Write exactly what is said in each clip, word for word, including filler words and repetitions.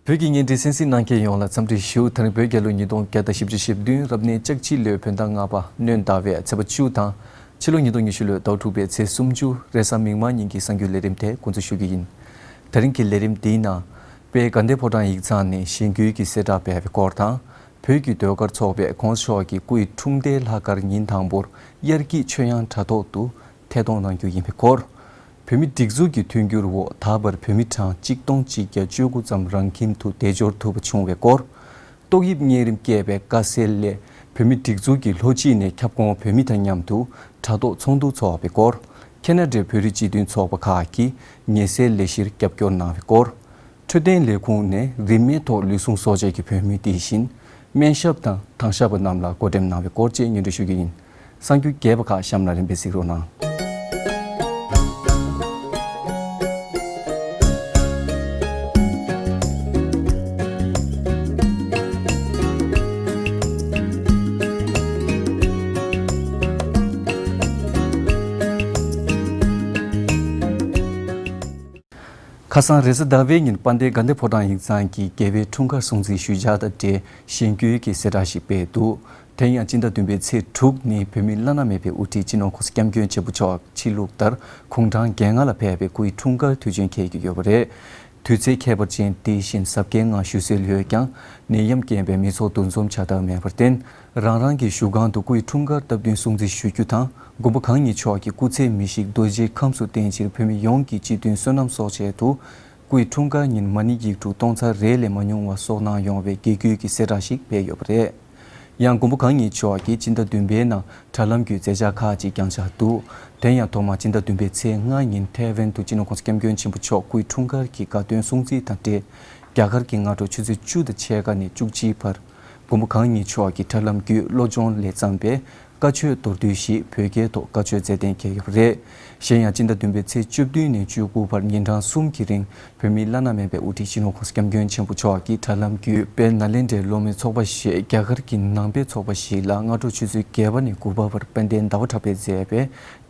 བོད་ཀྱི་བརྙན་འཕྲིན་གསན་གཟིགས་གནང་མཁན་ཡོངས་ལ་འཚམས་འདྲི་ཞུ། དེ་རིང་བོད་རྒྱལ་ལོ་ཉིས་སྟོང་བརྒྱ་དང་བཞི་བཅུ་ཞེ་བདུན་རབ་གནས་ལྕགས་བྱི་ལོའི་བོད་ཟླ་ལྔ་པ་སྣྲོན་ཟླ་བའི་ཚེས་པ་བཅུ་དང་། ཕྱི་ལོ་ཉིས་སྟོང་ཉི་ཤུ་ལོའི་ཟླ་དྲུག་པའི་ཚེས་སུམ་ཅུ། རེས་གཟའ་མིག་དམར་ཉིན་གྱི་གསར་འགྱུར་ལས་རིམ་དེ་འགོ་འཛུགས་ཞུ་རྒྱུ་ཡིན། དེ་རིང་གི་ལས་རིམ་འདིའི་ནང་། དཔལ་དགའ་ལྡན་ཕོ་བྲང་ཡིག་ཚང་ནས་གཞེན་སྐུལ་གྱི་གསལ་བསྒྲགས་སྤེལ་བའི་སྐོར་དང་། བོད་ཀྱི་ཟློས་གར་ཚོགས་པས་གོང་ས་མཆོག་གི་སྐུ་ཡི་འཁྲུངས་འདས་ལྷག་དཀར་ཉིན་དང་པོར་དབྱར་སྐྱིད་ཆོས་དབྱངས་དྲ་ཐོག་ཏུ་ཐད་གཏོང་གནང་རྒྱུ་ཡིན་པའི་སྐོར། བོད་མིའི་སྒྲིག་འཛུགས་ཀྱི་མཐུན་འགྱུར་འོག་ད་བར་བོད་མི་གྲངས་གཅིག་སྟོང་གཅིག་བརྒྱ་བཅུ་དགུ་ཙམ་རང་ཁྱིམ་དུ་བདེ་འབྱོར་ཐུབ་པ་བྱུང་བའི་སྐོར། ཏོག་དབྱིབས་གཉན་རིམས་བསྐྱེད་པའི་དཀའ་སེལ་སླད་བོད་མིའི་སྒྲིག་འཛུགས་ཀྱི་ལྷོ་སྤྱི་ནས་ཁྱབ་ཁོངས་བོད་མི་དང་མཉམ་དུ་དྲ་ཐོག་ཚོགས་འདུ་འཚོགས་པའི་སྐོར། ཁེ་ན་ཌའི་བོད་རིགས་སྤྱི་མཐུན་ཚོགས་པ་ཁག་གིས་ཉེན་སེལ་ལས་གཞིར་རྒྱབ་སྐྱོར་གནང་བའི་སྐོར། འཕྲོད་བསྟེན་ལས་ཁུངས་ནས་རིན་མེད་ཐོག་ལུས་ཟུངས་གསོ་དཔྱད་ཀྱི་བོད་མི་དེ་བཞིན་སྨན་ཞབས་དང་དྭང་ཞབས་པ་རྣམས་ལ་བགོ་འགྲེམས་གནང་བའི་སྐོར་བཅས་སྙན་སྒྲོན་ཞུ་རྒྱུ་ཡིན། གསར་འགྱུར་རྒྱས་པ་ཁག་གཤམ་ལ་རིམ་པས་གཟིགས་རོགས་གནང་། ཁ་སང་རེས་གཟའ་ཟླ་བའི་ཉིན་དཔལ་ལྡན་དགའ་ལྡན་ཕོ་བྲང་ཡིག་ཚང་གིས་རྒྱལ་བའི་འཁྲུངས་སྐར་སྲུང་བརྩི་ཞུ་འཆར་དང་འབྲེལ་གཞེན་སྐུལ་གྱི་གསལ་བསྒྲགས་ཤིག་སྤེལ་འདུག་དེ་ཡང་སྤྱི་ཟླ་བདུན་པའི་ཚེས་དྲུག་ནི་བོད་མིའི་བླ་ན་མེད་པའི་དབུ་ཁྲིད་སྤྱི་ནོར་གོང་ས་སྐྱབས་མགོན་ཆེན་པོ་མཆོག་ཕྱི་ལུགས་ལྟར་དགུང་གྲངས་བརྒྱད་ལྔ་ལ་ཕེབས་པའི་སྐུའི་འཁྲུངས་སྐར་དུས་ཆེན་འཁེལ་གྱི་ཡོད་པ་རེད། དུས་ཚེས་ཁྱད་པར་ཅན་དེ་བཞིན་གཟབ་རྒྱས་ངང་ཞུ་སྲོལ་ཡོད་ཀྱང་། ནད་ཡམས་རྐྱེན་པས་མི་ཚོགས་འདུ་འཛོམས་བྱ་ཐབས་མེད་པར་བརྟེན། རང་རང་གི་བཞུགས་ཁང་དུ་སྐུའི་འཁྲུངས་སྐར་སྟབས་བསྟུན་སྲུང་བརྩི་ཞུ་རྒྱུ་དང་། མགོན་པོ་གང་ཉིད་མཆོག་གི་སྐུ་ཚེ་མི་ཤིགས་རྡོ་རྗེའི་ཁམས་སུ་བརྟན་ཕྱིར་བོད་མི་ཡོངས་ཀྱི་སྤྱི་མཐུན་བསོད་ནམས་གསོག་ཆེད་དུ། སྐུའི་འཁྲུངས་སྐར་ཉིན་མ་ཎི་ཡིག་དྲུག་སྟོང་ཚར་རེ་ལས་མ་ཉུང་བ་གསོག་གནང་ཡོང་བའི་དགེ་སྐུལ་གྱི་གསལ་བསྒྲགས་ཤིག་སྤེལ་ཡོད་པ་རེད། ཡང་མགོན་པོ་གང་ཉིད་མཆོག་གིས་སྤྱི་ཟླ་བདུན་པའི་ནང་དྲ་ལམ་བརྒྱུད་མཛད་འཆར་ཁག་ཅིག་བསྐྱངས་འཆར་འདུག་དེ་ཡང་ཐོག་མར་སྤྱི་ཟླ་བདུན་པའི་ཚེས་ལྔ་ཉིན་ཐའེ་ཝན་དུ་སྤྱི་ནོར་གོང་ས་སྐྱབས་མགོན་ཆེན་པོ་མཆོག་སྐུའི་འཁྲུངས་སྐར་གྱི་དགའ་སྟོན་སྲུང་བརྩི་དང་འབྲེལ། རྒྱ་གར་གྱི་སྔ་དྲོ་ཆུ་ཚོད་བཅུ་དང་ཕྱེད་ཀ་ནས་བཅུ་གཅིག་བར། མགོན་པོ་གང་ཉིད་མཆོག་གི་དྲ་ལམ་བརྒྱུད་བློ་སྦྱོང་ལས་བརྩམས་པའི་བཀའ་ཆོས་མདོར་བསྡུས་ཤིག་བོད་སྐད་ཐོག་བཀའ་ཆོས་སྩལ་གཏན་འཁེལ་ཡོད་པ་རེད། གཞན་ཡང་སྤྱི་ཟླ་བདུན་པའི་ཚེས་བཅུ་བདུན་ནས་བཅུ་དགུ་བར་ཉིན་གྲངས་གསུམ་གྱི་རིང་བོད་མིའི་བླ་ན་མེད་པའི་དབུ་ཁྲིད་སྤྱི་ནོར་གོང་ས་སྐྱབས་མགོན་ཆེན་པོ་མཆོག་གིས་དྲ་ལམ་བརྒྱུད་དཔལ་ནཱ་ལེནྡྲའི་སློབ་མའི་ཚོགས་པ་ཞེས་རྒྱ་གར་གྱི་ནང་པའི་ཚོགས་པ་ཞིག་ལ་སྔ་དྲོ་ཆུ་ཚོད་བརྒྱད་པ་ནས་དགུ་པ་བར་དཔལ་ལྡན་ཟླ་བ་གྲགས་པས་མཛད་པའི་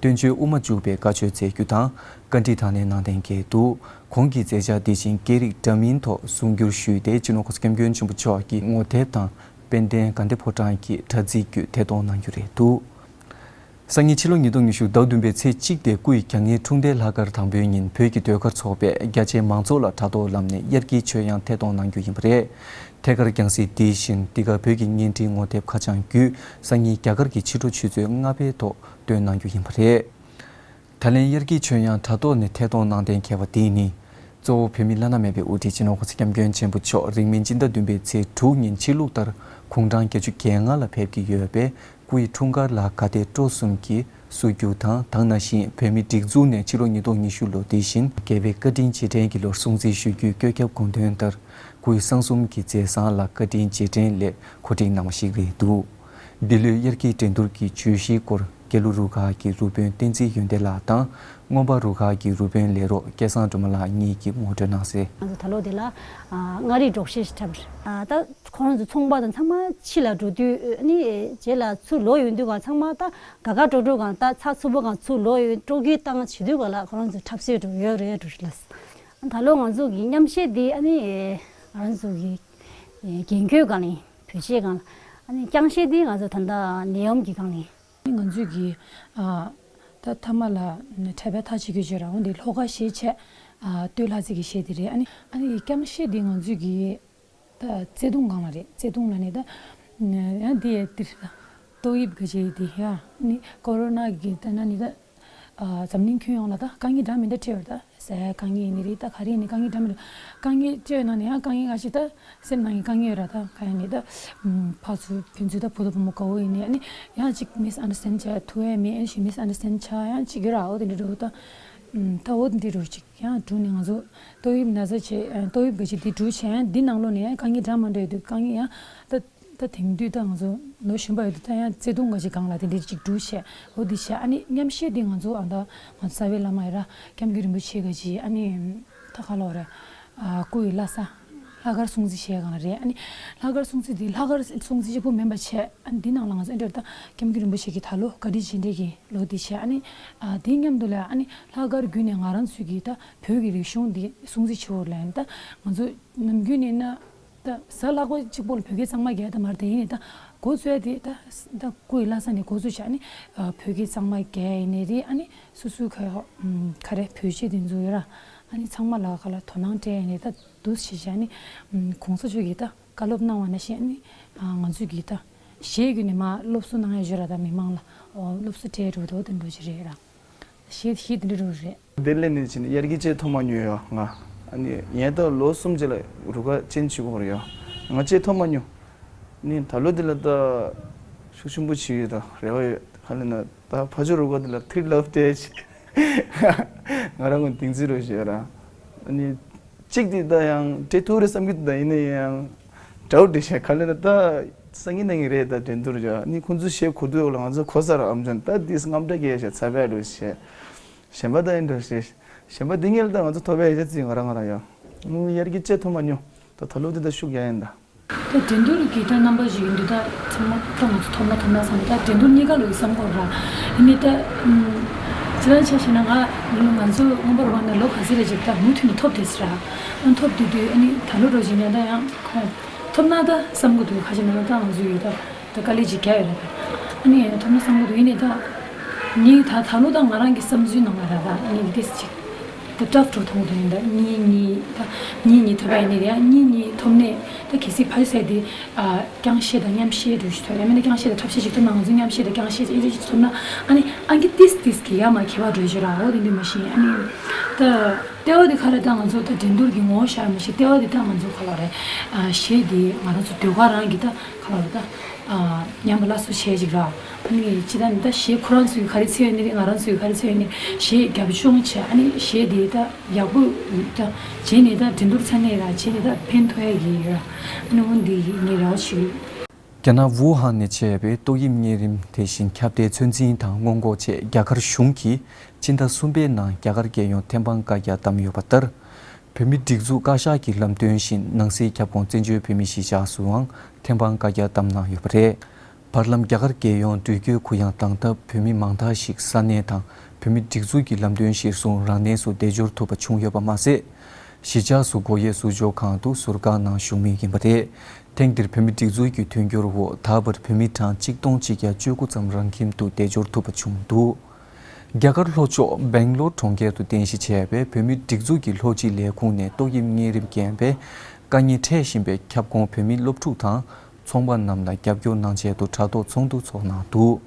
བསྟན་བཅོས་དབུ་མ་འཇུག་པའི་བཀའ་ཆོས་སྩལ་རྒྱུ་དང་བཀའ་འདྲི་དང་ལེན་གནང་གཏན་འཁེལ་འདུག་ཁོང་གིས་མཛད་འཆར་འདི་བཞིན་སྐད་རིགས་འདྲ་མིན་ཐོག་གསུང་བསྒྱུར་ཞུས་ཏེ་སྤྱི་ནོར་གོང་ས་སྐྱབས་མགོན་ཆེན་པོ་མཆོག་གི་ངོ་དེབ་དང་དཔལ་ལྡན་དགའ་ལྡན་ཕོ་བྲང་གི་དྲ་ཚིགས་བརྒྱུད་ཐད་གཏོང་གནང་རྒྱུ་རེད་འདུག་སང་ཉིན་ཕྱི་ལོ་ཉིས་སྟོང་ཉི་ཤུ་ཟླ་བ་བདུན་པའི་ཚེས་གཅིག་སྟེ་སྐུ་ཡི་གྱ་ལྔའི་འཁྲུངས་འདས་ལྷག་དཀར་དང་པོའི་ཉིན་བོད་ཀྱི་ཟློས་གར་ཚོགས་པས་རྒྱ་ཆེའི་མང་ཚོགས་ལ་དྲ་ཐོག་ལམ་ནས་དབྱར་སྐྱིད་ཆོས་དབྱངས་ཐད་གཏོང་གནང་རྒྱུ་ཡིན་པ་རེད། ཐད་ཀར་རྒྱང་སྲིང་དེ་བཞིན་འདི་ག་བོད་ཀྱི་བརྙན་འཕྲིན་ངོ་དེབ་ཁ་བྱང་བརྒྱུད་སང་ཉིན་རྒྱ་གར་གྱི་ཕྱི་དྲོ་ཆུ་ཚོད་ལྔ་པའི་ཐོག་སྟོན་གནང་རྒྱུ་ཡིན་པ་རེད། ད་ལན་དབྱར་སྐྱིད་ཆོས་དབྱངས་དྲ་ཐོག་ནས་ཐད་གཏོང་གནང་གཏན་འཁེལ་བ་དེ་ནི། གཙོ་བོ་བོད་མི་བླ་ན་མེད་པའི་དབུ་ཁྲིད་སྤྱི་ནོར་གོང་ས་སྐྱབས་མགོན་ཆེན་པོ་མཆོག་རིང་མིན་སྤྱི་ཟླ་བདུན་པའི་ཚེས་དྲུག་ཉིན་ཕྱི་ལུགས་ལྟར་དགུང་གྲངས་བརྒྱད་ཅུ་གྱ་ལྔ་ལ་ཕེབས་ཀྱི་ཡོད་པས། སྐུ་ཡི་འཁྲུངས་སྐར་ལ་དགའ་དད་སྤྲོ་གསུམ་གྱིས་བསུ་རྒྱུ་དང་། དེ་ནང་བཞིན་བོད་མིའི་སྒྲིག་འཛུགས་ནས་ཕྱི་ལོ་ཉིས་སྟོང་ཉི་ཤུ་ལོ་དེ་བཞིན་རྒྱལ་བའི་བཀའ་དྲིན་རྗེས་དྲན་གྱི་ལོར་སྲུང་བརྩི་ཞུ་རྒྱུའི་བཀོད་ཁྱབ་དགོངས་དོན་ལྟར། སྐུའི་གསང་གསུམ་གྱི་མཛད་བཟང་ལ་བཀའ་དྲིན་རྗེས་དྲན་སླད་གོ་སྒྲིག་གནང་བ་ཞིག་རེད་འདུག་འདི་ལོའི་དབྱར་སྐྱིད་འགྲན་བསྡུར་གྱི་བརྗོད་གཞིའི་སྐོར། དགེ་ལུགས་རུ་ཁག་གི་རུ་དཔོན་བསྟན་འཛིན་ཡོན་ཏན་ལགས་དང་། མངོན་པ་རུ་ཁག་གི་རུ་དཔོན་ལས་རོགས་སྐལ་བཟང་སྒྲོལ་མ་ལགས་གཉིས་ཀྱིས་ངོ་སྤྲོད་གནང་གསལ། ང་ཚོ་ད་ལོ་འདི་ལ་ཨ་མངའ་རིས་སྒྲོག་གཞས་ཤིག་འཁྲབ་རེད། ཨ་ད་ཁོ་རང་ཚོ་ཚོང་པ་དང་ཚང་མ་ཕྱི་ལ་འགྲོ་དུས་ཨ་ནི་རྗེས་ལ་ཚུར་ལོག་ཡོང་དུས་གང་ཚང་མ་ད་དགའ་དགའ་སྤྲོ་སྤྲོ་གང་ད་ཚགས་ཚུད་པོ་གང་ཚུར་ལོག་ཡོང་སྤྲོ་སྐྱིད་བཏང་བྱེད་དུས་གང་ལ་ཁོ་རང་ཚོ་འཁྲབ་སྲོལ་འགྲོ་ཡོད་རེད་འགྲོ་རེད་ལ། ད་ལོ་ང་ཚོ་གི་མཉམ་གཞས་འདི་ཨ་ནི་ང་རང་ཚོ་གི་རྒྱན་གོས་གང་ལ་ཡིན་བོད་གཞས་གང་ལ་ཨ་ནི་རྐྱང་གཞས་འདི་ང་ཚོ་ད་ལྟ་ནད་ཡམས་ཀྱི་གང་ལ་ཡིན། ང་ཚོས་ཀྱི་ཨ་ད་ཐ་མ་ལ་འཁྲབ་པའི་ཐག་ཆོད་ཀྱི་བརྗོད་ར་འོ་འདི་ལྷོ་ཁ་གཞས་བྱས་ཨ་སྟོད་ལྷ་རྩེ་གི་གཞས་དེ་རེད། ཨ་ནི་ཨ་ནི་རྐྱང་གཞས་འདི་ང་ཚོས་ཀྱི་ད་བརྩེ་དུང་སྒང་ལ་རེད། བརྩེ་དུང་ལ་ནི་ད་ཡང་འདི་ཡ་འདི་རེད་ད་ཏོག་དབྱིབས་ག་ཅིག་འདི་ཡ་ནི་ཀོ་རོ་ན་གི་ད་ན་ནི་ད་ཨ་འཛམ་གླིང་ཁྱོན་ཡོངས་ལ་ད་དཀའ་ངལ་འདྲ་མི་འདྲ་འཕྲད་ཡོད་རེད་ད། ཟས་དཀའ་ངལ་ཡིན་ནི་རེད། ད་ག་རེ་ཡིན་ནི་དཀའ་ངལ་འདྲ་མི་འདྲ་དཀའ་ངལ་སྤྱོད་ན་ནི་ཡང་དཀའ་ངལ་ཁ་ཤས་ད་སེམས་ནང་གི་དཀའ་ངལ་ཡོད་ར། ད་ག་ཡིན་ནི་ད་ཕར་ཚུར་ཕན་ཚུན་ད་བུ་དང་བུ་མོ་དགའ་བོ་ཡིན་ནི་ཨ་ནི་ཡང་ཅིག་མིས་ཨན་ཌར་སི་ཊེན་ཌ་བྱ་ཐུབ་ཡ་མེད། ཨ་ནི་ཞིག་མིས་ཨན་ཌར་སི་ཊེན་ཌ་བྱ་ཡང་ཅིག་ཡོད་ར། འོ་དེ་འདྲ་འགྲོ་ད་ད་འོ་དེ་འདྲ་འགྲོ་ཅིག་ཡང་འགྲོ་ནི་ང་ཚོ་ཏོག་དབྱིབས་ན་ཚ་བྱས་ཏོག་དབྱིབས་ག་ཅིག་དེ་འགྲོ་བྱས་ཡང་འདི་ནང་ལོགས་ནས་ཡང་དཀའ་ངལ་འདྲ་མི་འདྲ་ཡོད་དུས་དཀའ་ངལ་ཡང་ད། ད་དེང་དུས་ད་ང་ཚོ་ལོ་གཞོན་པ་ཡོད་དུས་ད་ཡང་བརྩེ་དུང་འགའ་ཞིག་སྒང་ལ་དེ་འདྲའི་ཅིག་འབྲུ་བྱས་འོ་འདི་བྱས། ཨ་ནི་མཉམ་གཞས་འདི་ང་ཚོ་ཨ་ད་ང་ཚོ་རྩ་བའི་བླ་མ་ཡ་ར་སྐྱབས་མགོན་རིན་པོ་ཆེ་ག་ཅིག་ཨ་ནི་ད་ག་ལོ་རེད། ཨ་སྐུ་ཡི་བླ་གཟའ་ ལྷག་དཀར་སྲུང་བརྩི་བྱེད་སྒང་རེད། ཨ་ནི་ལྷག་དཀར་སྲུང་བརྩི་འདི་ལྷག་དཀར་སྲུང་བརྩི་གཅིག་པུ་མིན་པ་བྱས། ཨ་ནི་འདི་ནང་ལ་ང་ཚོ་ཨེ་འདྲ་ད་ཀེམ་གི་རིན་པོ་ཆེ་གི་ད་ལོ་བཀའ་དྲིན་རྗེས་དྲན་གྱི་ལོ་འདི་བྱས། ཨ་ནི་ཨ་དེའི་མཉམ་དུ་ལ་ཨ་ནི་ལྷག་དཀར་བརྒྱུད་ནས་ང་རང་ཚོའི་གི་ད་བོད་ཀྱི་རིག་གཞུང་འདི་སྲུང་བརྩི་བྱེད་འོར་ལ་ཨ་ནི་ད་ང་ཚོ་ནམ་རྒྱུན་ནས་ན་ད་གཟའ་ལྷག་པ་གཅིག་པོ་ལ་བོད་སྐད་གཙང་མ་རྒྱག་ད་མར་དེ་ཡིན་ནས་ད་འགོ་བཙུགས་ཡ་དེ་ད་ད་སྐུ་ཡི་བླ་གཟའ་ནས་འགོ་བཙུགས་བྱས། ཨ་ནི་ཨ་བོད་སྐད་གཙང་མ་རྒྱག་ཡིན་ནས་རེད། ཨ་ནི་སོ་སོའི་ག་ག་རེ་བོད་ཆས་དེ་ཚོ་ཡོད་ར། ཨ་ནི་ཚང་མ་ལ་ག་ལ་དོ་སྣང་སྤྲད་ཡིན་ནས་ད། འདུག་བྱས་བྱས་ནི་གོང་ས་མཆོག་གིས་ད་བཀའ་སློབ་གནང་བ་ནང་བཞིན་ནི་ང་ཚོས་ཀྱིས་ད་གཞས་བརྒྱུད་ནས་མར་སློབ་གསོ་གནང་ཡ་ཡོད་ར། ད་མི་མང་ལ་སློབ་གསོ་སྤྲད་འགྲོ་འདུག་དེ་འདྲ་ཅིག་རེད་ར། གཞས་གཞས་དེ་འདྲ་འདྲ་རེད། དེ་ལས་ནི་ཕྱིན་ཡར་གྱི་ལྕེ་ཐོ་མ་ཉོས་ཡོད་ང་། ཨ་ནི་ཡན་ད་ལོ་གསུམ་རྗེས་ལ་རུ་ཁ་ཅན་བྱེད་དགོས་རེད་ཡོད། ང་ལྕེ་ཐོ་མ་ཉོ། ནི་ད་ལོ་འདི་ལ་ད་ཤུགས་ཆེན་པོ་བྱེད་ཡོད། ད་རེ་བ་ཡོད། ཧ་ལས་ན་ད་ཕ་ཆོ་རུ་ཁ་འདི་ལ་ཐིག་ལབ་སྟེ་ཅིག་ང་རང་གི་སྡིངས་རྩེ་རུ་བཞེས་ར། ཨ་ནི། གཅིག་དེ་ད་ཡང་སྤྲད་ཐུབ་རེད་བསམ་གྱི་འདུག་ད་ཡིན་ན་ཡང་འདྲ་བོ་འདྲ་བྱས། ག་ལེ་ན་ད་སང་ཉིན་གནངས་ཉིན་རེད། ད་འགྲན་བསྡུར་བྱ་ནི་ཁོང་ཚོ་གཞས་གོ་དུས་འོག་ལ་ང་ཚོ་གོ་ས་ར་ཨམ་ཅོན་ད་དེས་རྔམ་སྐྲག་སྐྱེ་བྱས་ཚ་བས་འགྲོ་བྱས། གཞན་པ་ད་ཡིན་འགྲོ་བྱས། གཞན་པ་འདི་ངེད་ལ་ད་ང་ཚོ་ཐོབ་པའི་ཡ་ཆ་རྩིས་ང་རང་ང་རང་ཡོད། ངུ་ཡར་གྱི་ལྕེ་ཐོ་མ་ཉོ། ད་ད་ལོ་འདི་ད་ཤུགས་རྒྱག་ཡིན་ད། ད་འགྲན་བསྡུར་གྱི་ད་རྣམ་པ་ཞིག་ཡིན་དུས་ད་ཚང་མ་ད་ང་ཚོ་ཐོབ་ན་ཐོབ་ན་བསམ། ད་འགྲན་བསྡུར་གཉིས་ཀ་ལོ་ཡི་བསམ་དགོས་ར། ཡིན་ནའི་ད་ཨུམ་ཅི་ལན་ཆ་བཞག་ན་ང་ང་ཚོ་མངོན་པར་བར་ན་ལོ་ག་ཚོད་རེ་ཅིག་ད་མུ་མཐུད་ནས་ཐོབ་བསྡད་ཟེར་ར། ཨ་ཐོབ་བསྡད་དུས་ཨ་ནི་ད་ལོ་འགྲོ་བཞིན་ན་ད་ཡང་ཁོང་ཐོབ་ན་ད་བསམ་གི་འདུག་ཁ་ཅིག་ན་ད་ང་ཚོ་ཡི་ད་ད་དཀའ་ལས་ཅིག་རྒྱག་ཡོད་ར། ད་ཨ་ནི་ཐོབ་ན་བསམ་གི་འདུག་ཡིན་ནའི་ད་ངས་ད་ད་ལོ་ད་ང་རང་གི་བསམ་ཚུལ་ནང་ལ་ར་ད་ངས་འདི་ཅིག་ད་ཊབ་འགྲོ་མཐོང་དུ་ཡིན། ད་གཉིས་གཉིས་ད་གཉིས་གཉིས་ཐོབ་པ་ཡིན་ནའི་ཡང་གཉིས་གཉིས་ཐོབ་ནས་ད་གལ་སྲིད་ཕ་ཡུལ་ཟེར་དེ་ཨ་རྐྱང་གཞས་དང་མཉམ་གཞས་འགྲོ་ཞིག་ཐོབ་ཡང་མིན་ན་རྐྱང་གཞས་དང་འཁྲབ་གཞས་ཞིག་ཐོབ་ན། ང་ཚོ་མཉམ་གཞས་དང་རྐྱང་གཞས་ཨེ་འདྲ་ཞིག་ཐོབ་ན་ཨ་ནི་ཨང་ཀི་ཏིས་ཏིས་ཀྱི་ཡ་མ་ཁྱད་པར་འགྲོ་ཞིག་ར། འོ་དེ་འདྲ་མ་ཤེས། ཨ་ནི་ད་ལྟེ་བ་དེ་ག་རེ་ད་ང་ཚོ་ད་འགྲན་བསྡུར་གྱི་ངོ་བོ་ཤར་མ་ཤེས། ལྟེ་བ་དེ་ད་ང་ཚོ་ག་ལ་རེད། ཨ་གཞས་དེ་ང་རང་ཚོ་ཟློས་གར་རང་གི་ད་ག་ལ་རེད་ད། ཨ་ཉམས་པ་སླར་གསོ་བྱས་ཅིག་ར། ཨ་ནི་ཅི་ད་ནི་ད་གཞས་ཁོ་རང་ཚོའི་ག་རེ་འཚོལ་ཡོད་ནི་རེད། ང་རང་ཚོའི་ག་རེ་འཚོལ་ཡོད་ནི་གཞས་རྒྱབ་ལྗོངས་བྱས། ཨ་ནི་གཞས་དེ་ད་ཡག་པོ་ད་བྱས་ནས་ད་འགྲན་བསྡུར་ཚར་ནས་ར་བྱས་ནས་ད་ཕན་ཐོགས་ཡ་གི་ཡོད་ར། ཨ་ནི་འོ་འདི་ངས་རེ་བ་བྱེད་ཀྱི་ཡོད། རྒྱ་ནག་ཝུ་ཧན་ནས་བྱས་པའི་ཏོག་དབྱིབས་གཉན་རིམས་དེ་བཞིན་ཁྱབ་གདལ་ཚོད་འཛིན་དང་སྔོན་འགོག་ཆེད་རྒྱ་གར་གཞུང་གིས་སྤྱི་ཟླ་གསུམ་པའི་ནང་རྒྱ་གར་རྒྱལ་ཡོངས་ཐེམ་སྤང་བཀའ་རྒྱ་བཏང་ཡོད་པ་ལྟར། བོད་མིའི་སྒྲིག་འཛུགས་བཀའ་ཤག་གི་ལམ་སྟོན་བཞིན་ནང་སྲིད་ཁྱབ་ཁོངས་བཙན་བྱོལ་བོད་མིའི་གཞིས་ཆགས་སུའང་ཐེམ་སྤང་བཀའ་རྒྱ་བཏང་གནང་ཡོད་པ་རེད། བར་ལམ་རྒྱ་གར་རྒྱལ་ཡོངས་འགྲུལ་སྐྱོད་གུ་ཡངས་བཏང་སྟབས་བོད་མི་མང་དག་ཞིག་ས་གནས་དང་བོད་མིའི་སྒྲིག་འཛུགས་ཀྱི་ལམ་སྟོན་གཞིར་བཟུང་རང་གནས་སུ་བསྡད་འབྱོར་ཐུབ་པ་བྱུང་ཡོད་པ་མ་ཟད། གཞིས་ཆགས་སུ་སྒོ་དབྱེ་ཟུར་འཇོག་ཁང་དུ་ཟུར་བཀག་ནང་བཞུགས་མུས་ཡིན་པ་རེད། ཐེངས་འདིར་བོད་མིའི་སྒྲིག་འཛུགས་ཀྱི་མཐུན་འགྱུར་འོག་ད་བར་བོད་མི་གྲངས་གཅིག་སྟོང་གཅིག་བརྒྱ་བཅུ་དགུ་ཙམ་རང་ཁྱིམ་དུ་བསྡད་འབྱོར་ཐུབ་པ་བྱུང་འདུག་རྒྱ་གར་ལྷོ་ཕྱོགས་སྦེང་ལོར་གྲོང་ཁྱེར་དུ་རྟེན་གཞི་བྱས་པའི་བོད་མིའི་སྒྲིག་འཛུགས་ཀྱི་ལྷོ་སྤྱི་ལས་ཁུངས་ནས་ཏོག་དབྱིབས་གཉན་རིམས་རྐྱེན་པས་དཀའ་ངལ་འཕྲད་བཞིན་པའི་ཁྱབ་ཁོངས་བོད་མི་སློབ་ཕྲུག་དང་ཚོང་པ་རྣམས་ལ་རྒྱབ་སྐྱོར་གནང་ཆེད་དུ་དྲ་ཐོག་ཚོགས་འདུ་འཚོགས་གནང་འདུག་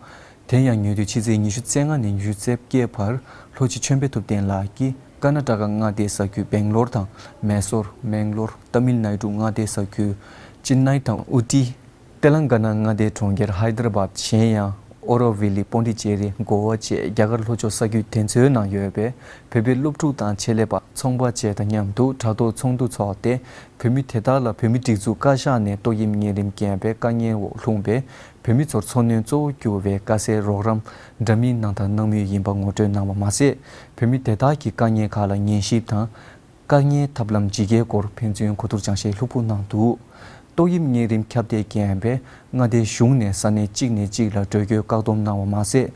དེ་ཡང་ཉེ་དུས་ཕྱི་ཚེས་ཉི་ཤུ་རྩ་ལྔ་ནས་ཉི་ཤུ་རྩ་བརྒྱད་བར་ལྷོ་སྤྱི་ཆོས་འཕེལ་ཐུབ་བསྟན་ལགས་ཀྱིས་ཀར་ན་ཊ་ཀ་མངའ་སྡེའི་ས་ཁུལ་སྦེང་ལོར་དང་མེ་སོར། མེང་ལོར། ཏ་མིལ་ནཱ་ཌུ་མངའ་སྡེའི་ས་ཁུལ་ཅིན་ནའི་དང་ཨུ་ཏི། ཏེ་ལང་ག་ན་མངའ་སྡེའི་གྲོང་ཁྱེར་ཧའི་ད་ར་བཱད། གཞན་ཡང་ཨོ་རོ་ཝི་ལི། པོན་ཌི་ཅེ་རི། གོ་བ་བཅས་རྒྱ་གར་ལྷོ་ཕྱོགས་ས་ཁུལ་དེ་ཚོའི་ནང་ཡོད་པའི་བོད་པའི་སློབ་ཕྲུག་དང་ཆེད་ལས་པ། ཚོང་པ་བཅས་དང་མཉམ་དུ་དྲ་ཐོག་ཚོགས་འདུ་འཚོགས་ཏེ། བོད་མི་དེ་དག་ལ་བོད་མིའི་སྒྲིག་འཛུགས་བཀའ་ཤག་ནས་ཏོག་དབྱིབས་གཉན་རིམས་རྐྱེན་པས་དཀའ་ངལ་འོག་ལྷུང་བའི་བོད་མི་ཚོར་འཚོ་སྣོན་གཙོ་བོ་གྱུར་བའི་དཀའ་སེལ་རོགས་རམ་འདྲ་མིན་གནང་དང་གནང་མུས་ཡིན་པ་ངོ་སྤྲོད་གནང་བ་མ་ཟད། བོད་མི་དེ་དག་གི་དཀའ་ངལ་ཁག་ལ་ཉན་ཞིབ་དང་། དཀའ་ངལ་ཐབས་ལམ་ཇི་དགེའི་སྐོར་ཕན་ཚུན་གོ་བསྡུར་སྦྱང་བཤད་ལྷུག་པོ་གནང་འདུག་ཏོག་དབྱིབས་གཉན་རིམས་ཁྱབ་གདལ་རྐྱེན་པས་མངའ་སྡེའི་གཞུང་ནས་ས་གནས་གཅིག་ནས་གཅིག་ལ་བྲོས་བཀོད་བཀག་སྡོམ་གནང་བ་མ་ཟད།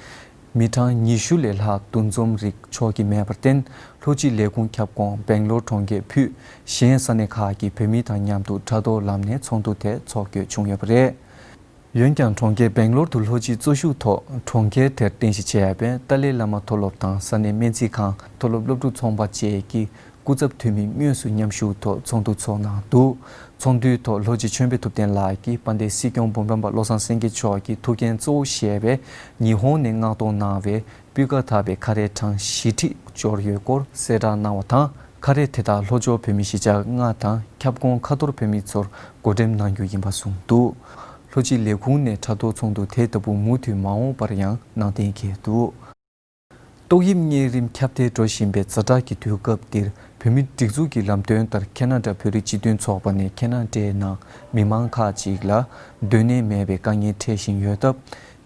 མི་གྲངས་ཉི་ཤུ་ལས་ལྷག་འདུ་འཛོམས་རིགས་འཚོགས་ཀྱི་མེད་པར་བརྟེན། ལྷོ་སྤྱི་ལས་ཁུངས་ཁྱབ་ཁོངས་སྦེང་ལོར་གྲོང་ཁྱེར་ཕུད་གཞན་ས་གནས་ཁག་གི་བོད་མི་དང་མཉམ་དུ་དྲ་ཐོག་ལམ་ནས་ཚོགས་འདུ་དེ་འཚོགས་རྒྱུ་བྱུང་ཡོད་པ་རེད། འོན་ཀྱང་གྲོང་ཁྱེར་སྦེང་ལོར་དུ་ལྷོ་སྤྱི་གཙོ་བཞུགས་ཐོག་གྲོང་ཁྱེར་དེར་རྟེན་གཞི་བྱས་པའི་ཏཱ་ལའི་བླ་མ་མཐོ་སློབ་དང་ས་གནས་སྨན་རྩིས་ཁང་། མཐོ་སློབ་སློབ་ཕྲུག་ཚོང་པ་བཅས་ཀྱི་སྐུ་ཚབ་འཐུས་མི་དངོས་སུ་མཉམ་ཞུགས་ཐོག་ཚོགས་འདུ་འཚོགས་གནང་འདུག་ཚོགས་འདུའི་ཐོག་ལྷོ་སྤྱི་ཆོས་འཕེལ་ཐུབ་བསྟན་ལགས་ཀྱིས་དཔལ་ལྡན་སྲིད་སྐྱོང་འབུམ་རམས་པ་བློ་བཟང་སེང་གེ་མཆོག་གི་ཐུགས་འགན་གཙོ་བོ་བཞེས་པའི་ཉི་ཧོང་ནས་མངགས་གཏོང་གནང་བའི་སྤུས་ཀ་དག་པའི་ཁ་རས་གྲངས་བཞི་ཁྲི་འབྱོར་ཡོད་སྐོར་གསལ་བསྒྲགས་གནང་བ་དང་། ཁ་རས་དེ་དག་ལྷོ་ཕྱོགས་བོད་མིའི་གཞིས་ཆགས་ལྔ་དང་ཁྱབ་ཁོངས་ཁ་ཐོར་བོད་མི་ཚོར་བགོ་འགྲེམས་གནང་རྒྱུ་ཡིན་པ་གསུངས་འདུག་ལྷོ་སྤྱི་ལས་ཁུངས་ནས་དྲ་ཐོག་ཚོགས་འདུ་དེ་ལྟ་བུ་མུ་མཐུད་མ་འོངས་པར་ཡང་གནང་གཏན་འཁེལ་འདུག་ཏོག་དབྱིབས་གཉན་རིམས་ཁྱབ་གདལ་འགྲོ་བཞིན་པའི་ཛ་དྲག་གི་དུས་སྐབས་འདིར། བོད་མིའི་སྒྲིག་འཛུགས་ཀྱི་ལམ་སྟོན་ལྟར་ཁེ་ན་ཌ་བོད་རིགས་སྤྱི་མཐུན་ཚོགས་པ་ནས་ཁེ་ན་ཌའི་ནང་མི་མང་ཁག་ཅིག་ལ་སྡོད་གནས་མེད་པའི་དཀའ་ངལ་འཕྲད་བཞིན་ཡོད་སྟབས།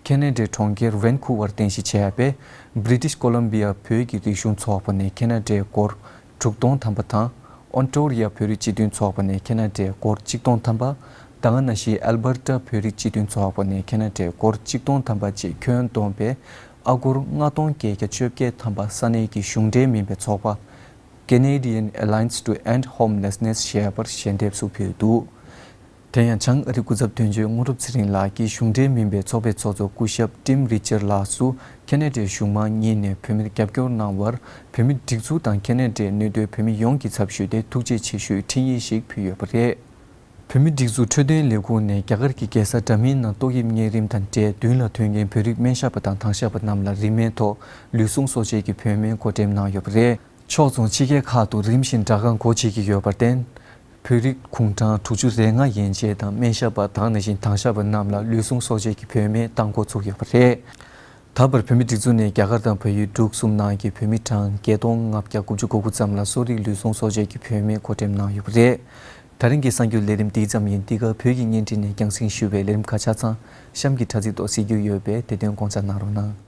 ཁེ་ན་ཌའི་གྲོང་ཁྱེར་ཝན་ཁུ་ཝར་རྟེན་གཞི་བྱས་པའི་British Columbia བོད་ཀྱི་རིག་གཞུང་ཚོགས་པ་ནས་ཁེ་ན་ཌའི་སྒོར་དྲུག་སྟོང་ཐམ་པ་དང་། ཨོན་ཊོ་རི་ཡ་བོད་རིགས་སྤྱི་མཐུན་ཚོགས་པ་ནས་ཁེ་ན་ཌའི་སྒོར་གཅིག་སྟོང་ཐམ་པ། ད་ག་ནང་བཞིན་ཨལ་བར་ཊ་བོད་རིགས་སྤྱི་མཐུན་ཚོགས་པ་ནས་ཁེ་ན་ཌའི་སྒོར་གཅིག་སྟོང་ཐམ་པ་བཅས་ཁྱོན་བསྡོམས་པའི་ཨ་སྒོར་ལྔ་སྟོང་བརྒྱད་བརྒྱ་བཅོ་བརྒྱད་ཐམ་པ་ས་གནས་ཀྱི་གཞུང་འབྲེལ་མིན་པའི་ཚོགས་པ། Canadian Alliance to End Homelessness ཞེས་པར་ཞལ་འདེབས་སུ་ཕུལ་འདུག། དེ་ཡང་བྱང་ཨ་རི་སྐུ་ཚབ་དོན་གཅོད་དངོས་གྲུབ་ཚེ་རིང་ལགས་ཀྱིས་གཞུང་འབྲེལ་མིན་པའི་ཚོགས་པའི་ཚོགས་གཙོ་སྐུ་ཞབས་Tim Richards ལགས་སུ་ཁེ་ན་ཌའི་གཞུང་མང་གཉིས་ནས་བོད་མིར་རྒྱབ་སྐྱོར་གནང་བར་བོད་མིའི་སྒྲིག་འཛུགས་དང་ཁེ་ན་ཌའི་གནས་སྡོད་བོད་མི་ཡོངས་ཀྱི་ཚབ་ཞུས་ཏེ་ཐུགས་རྗེ་ཆེ་ཞུའི་འཕྲིན་ཡིག་ཞིག་ཕུལ་ཡོད་པ་རེད། བོད་མིའི་སྒྲིག་འཛུགས་འཕྲོད་བསྟེན་ལས་ཁུངས་ནས་རྒྱ་གར་གྱི་རྒྱལ་ས་འདྲ་མིན་ནང་ཏོག་དབྱིབས་གཉན་རིམས་དང་འབྲེལ་མདུན་ལ་ཐོན་མཁན་བོད་རིགས་སྨན་ཞབས་པ་དང་དྭང་ཞབས་པ་རྣམས་ལ་རིན་མེད་ཐོག་ལུས་ཟུངས་གསོ་བྱེད་ཀྱི་བོད་སྨན་བགོ་འགྲེམས་གནང་ཡོད་པ་རེད། ཕྱོགས་མཚུངས་ཕྱི་རྒྱལ་ཁག་ཏུ་རིམ་བཞིན་དྲ་སྒང་སྒོ་འབྱེད་ཀྱི་ཡོད་པར་བརྟེན། བོད་རིགས་གུང་གྲངས་དྲུག་ཅུ་རེ་ལྔ་ཡན་ཆད་དང་སྨན་ཞབས་པ་དང་ནང་བཞིན་དྭང་ཞབས་པ་རྣམས་ལ་ལུས་ཟུངས་གསོ་བྱེད་ཀྱི་བོད་སྨན་བཏང་འགོ་ཚུགས་ཡོད་པ་རེད། ད་བར་བོད་མིའི་སྒྲིག་འཛུགས་ནས་རྒྱ་གར་དང་བལ་ཡུལ་འབྲུག་གསུམ་ནང་གི་བོད་མི་གྲངས་བརྒྱད་སྟོང་ལྔ་བརྒྱ་དགུ་བཅུ་གོ་དགུ་ཙམ་ལ་གསོ་རིག་ལུས་ཟུངས་གསོ་བྱེད་ཀྱི་བོད་སྨན་བགོ་འགྲེམས་གནང་ཡོད་པ་རེད། ད་རིང་གི་གསར་འགྱུར་ལས་རིམ་འདི་ཙམ་ཡིན། འདི་ག་བོད་ཀྱི་བརྙན་འཕྲིན་ནས་རྒྱང་སྲིང་ཞུས་པའི་ལས་རིམ་ཁ་ཆ་ཚང་གཤམ་གྱི་དྲ་ཚིགས་ཐོག་གཟིགས་རྒྱུ་ཡོད་པས་དེ་དོན་དགོངས་འཇགས་གནང་རོགས་གནང་།